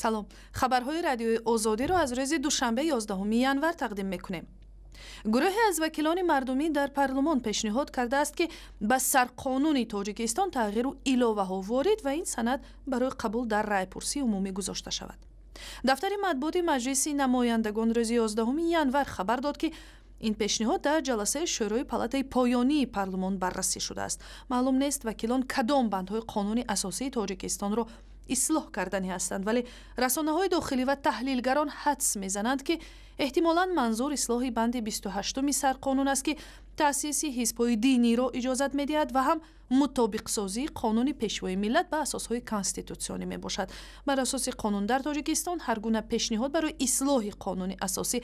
Салом, хабарҳои Радиои Озодиро аз рӯзи душанбе, 11 январ тақдим мекунем. Гурӯҳе аз вакилони мардумӣ дар парлумон пешниҳод кардааст, ки ба сарқонуни Тоҷикистон тағйиру иловаҳо ворид ва ин санад барои қабул дар райпурсии умумӣ гузошта шавад. Дафтари матбуоти Маҷлиси намояндагон рӯзи 11 январ хабар дод, ки ин пешниҳод дар ҷаласаи Шӯрои палатаи поёнии парлумон баррасӣ шудааст. Маълум нест, вакилон кадом бандҳои қонуни асосии Тоҷикистонро ислоҳ кардани ҳастанд, вале расонаҳои дохилӣ ва таҳлилгарон ҳадс мезананд, ки эҳтимолан манзур ислоҳи банди 28-уми сарқонун аст, ки таъсиси ҳизбҳои диниро иҷозат медиҳад, ва ҳам мутобиқсозии қонуни Пешвои миллат ба асосҳои конститутсионӣ мебошад. Бар асоси қонун, дар Тоҷикистон ҳар гуна пешниҳод барои ислоҳи қонуни асосӣ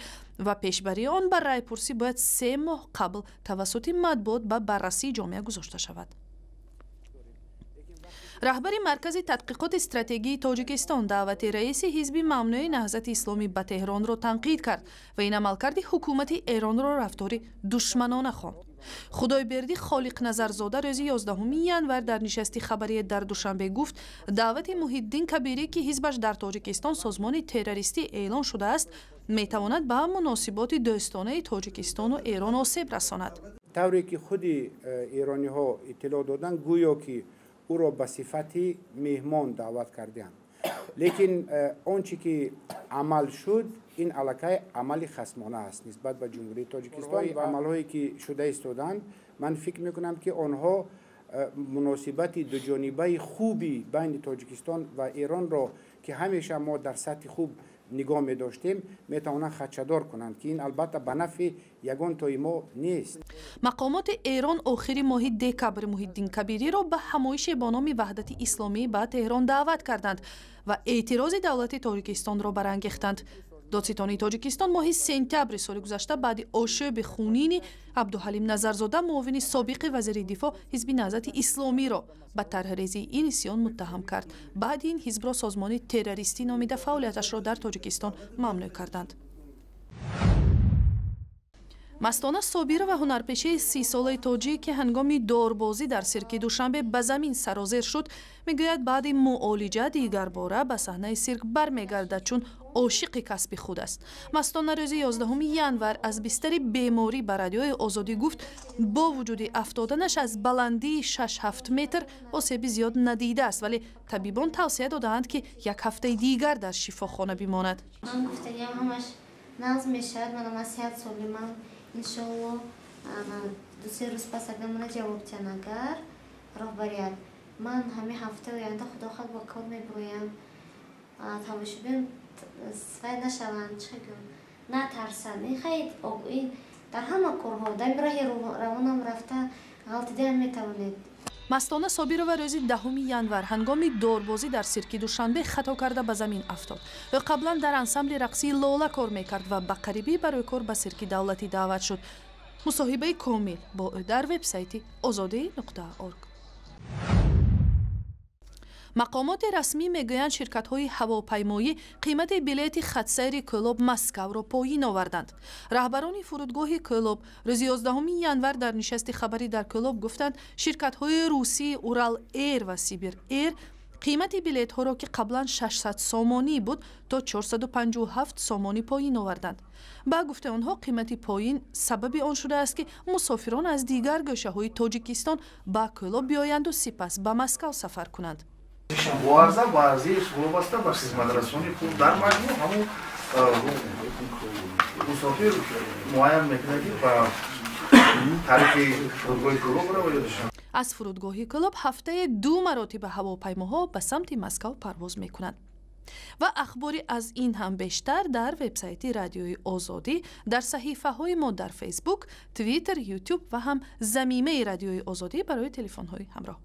ва пешбарии он ба райпурсӣ бояд 3 моҳ қабл тавассути матбуот ба баррасии ҷомеа гузошта шавад. Раҳбари Маркази тадқиқоти стратегии Тоҷикистон даъвати раиси ҳизби мамнӯи Наҳзати Исломӣ ба Теҳронро танқид кард ва ин амалкарди ҳукумати Эронро рафтори душманона хонд. Худойбердӣ Холиқназарзода рӯзи 11 январ дар нишасти хабарие дар Душанбе гуфт, даъвати Муҳиддин Кабирӣ, ки ҳизбаш дар Тоҷикистон созмони террористӣ эълон шудааст, метавонад ба муносиботи дӯстонаи Тоҷикистону Эрон осеб расонад. Тавре ки худи эрониҳо иттилоъ доданд, гӯё ки ӯро ба сифати меҳмон даъват карданд, лекин он чӣ ки амал шуд, ин аллакай амали хасмона аст нисбат ба Ҷумҳурии Тоҷикистон ва амалҳое ки шуда истоданд, ман фикр мекунам, ки онҳо муносибати дуҷонибаи хуби байни Тоҷикистон ва Эронро, ки ҳамеша мо дар сатҳи хуб нигоҳ медоштем, метавонанд хадшадор кунанд, ки ин албатта ба нафъи ягон тои мо нест. Мақомоти Эрон охири моҳи декабр Муҳиддин Кабириро ба ҳамоише бо номи Ваҳдати Исломӣ ба Теҳрон даъват карданд ва эътирози давлати Тоҷикистонро барангехтанд. Додситонии Тоҷикистон моҳи сентябри соли гузашта баъди ошӯби хунини Абдуҳалим Назарзода, муовини собиқи вазири дифоъ, ҳизби Наҳзати Исломиро ба тарҳрезии ин исён муттаҳам кард. Баъди ин ҳизбро созмони террористӣ номида, фаъолияташро дар Тоҷикистон мамнӯъ карданд. Мастона Собирова, ҳунарпешаи 30-солаи тоҷик, ки ҳангоми дорбозӣ дар сирки Душанбе ба замин сарозер шуд, мегӯяд, баъди муолиҷа дигарбора ба саҳнаи сирк бармегардад, чун ошиқи касби худ аст. Мастона рӯзи 11 январ аз бистари беморӣ ба Радиои Озодӣ гуфт, бо вуҷуди афтоданаш аз баландии 6-7 метр осеби зиёд надидааст, вале табибон тавсия додаанд, ки як ҳафтаи дигар дар шифохона бимонад. Ман гуфтагиам ҳамаш нағз мешавад, мана ман сеҳат солимам, иншоалло. 2-се рӯз пас агар мана ҷавоб диҳанд, агар роҳбарият, ман ҳамин ҳафтаи оянда, худо хоҳад, ба кор мебироям. Тамошобин вай нашаванд, чӣ гӯям, натарсанд. Ин хай ин дар ҳама корҳо, дар раҳи равонам рафта ғалтидаам метавонед. Мастона Собирова рӯзи 10 январ ҳангоми дорбозӣ дар сирки Душанбе хато карда ба замин афтод. Ӯ қаблан дар ансамбли рақсии «Лола» кор мекард ва ба қарибӣ барои кор ба сирки давлатӣ даъват шуд. Мусоҳибаи комил бо ӯ дар вебсайти озодӣ.орг. Мақомоти расмӣ мегӯянд, ширкатҳои ҳавопаймоӣ қимати билети хатсайри Кӯлоб Москавро поин оварданд. Раҳбарони фурудгоҳи Кӯлоб рӯзи 11 январ дар нишасти хабарӣ дар Кӯлоб гуфтанд, ширкатҳои русии Урал Эйр ва Сибир Эйр қимати билетҳоро, ки қаблан 600 сомонӣ буд, то 457 сомонӣ поин оварданд. Ба гуфтаи онҳо, қимати поин сабаби он шудааст, ки мусофирон аз дигар гӯшаҳои Тоҷикистон ба Кӯлоб биёянду сипас ба Москав сафар кунанд. Боарза ба арзиш вобаста ба хизматрасонии хуб, дар маҷмӯъ ҳамун мусофир муайян мекунад, ки ба тариқи фурудгоҳи Кӯлоб равад ё Душанбе. Аз фурудгоҳи Кӯлоб ҳафтае ду маротиба ҳавопаймоҳо ба самти Москав парвоз мекунанд. Ва ахбори аз ин ҳам бештар дар вебсайти Радиои Озодӣ, дар саҳифаҳои мо дар Фейсбук, Твиттер, Ютуб ва ҳам замимаи Радиои Озодӣ барои телефонҳои ҳамроҳ.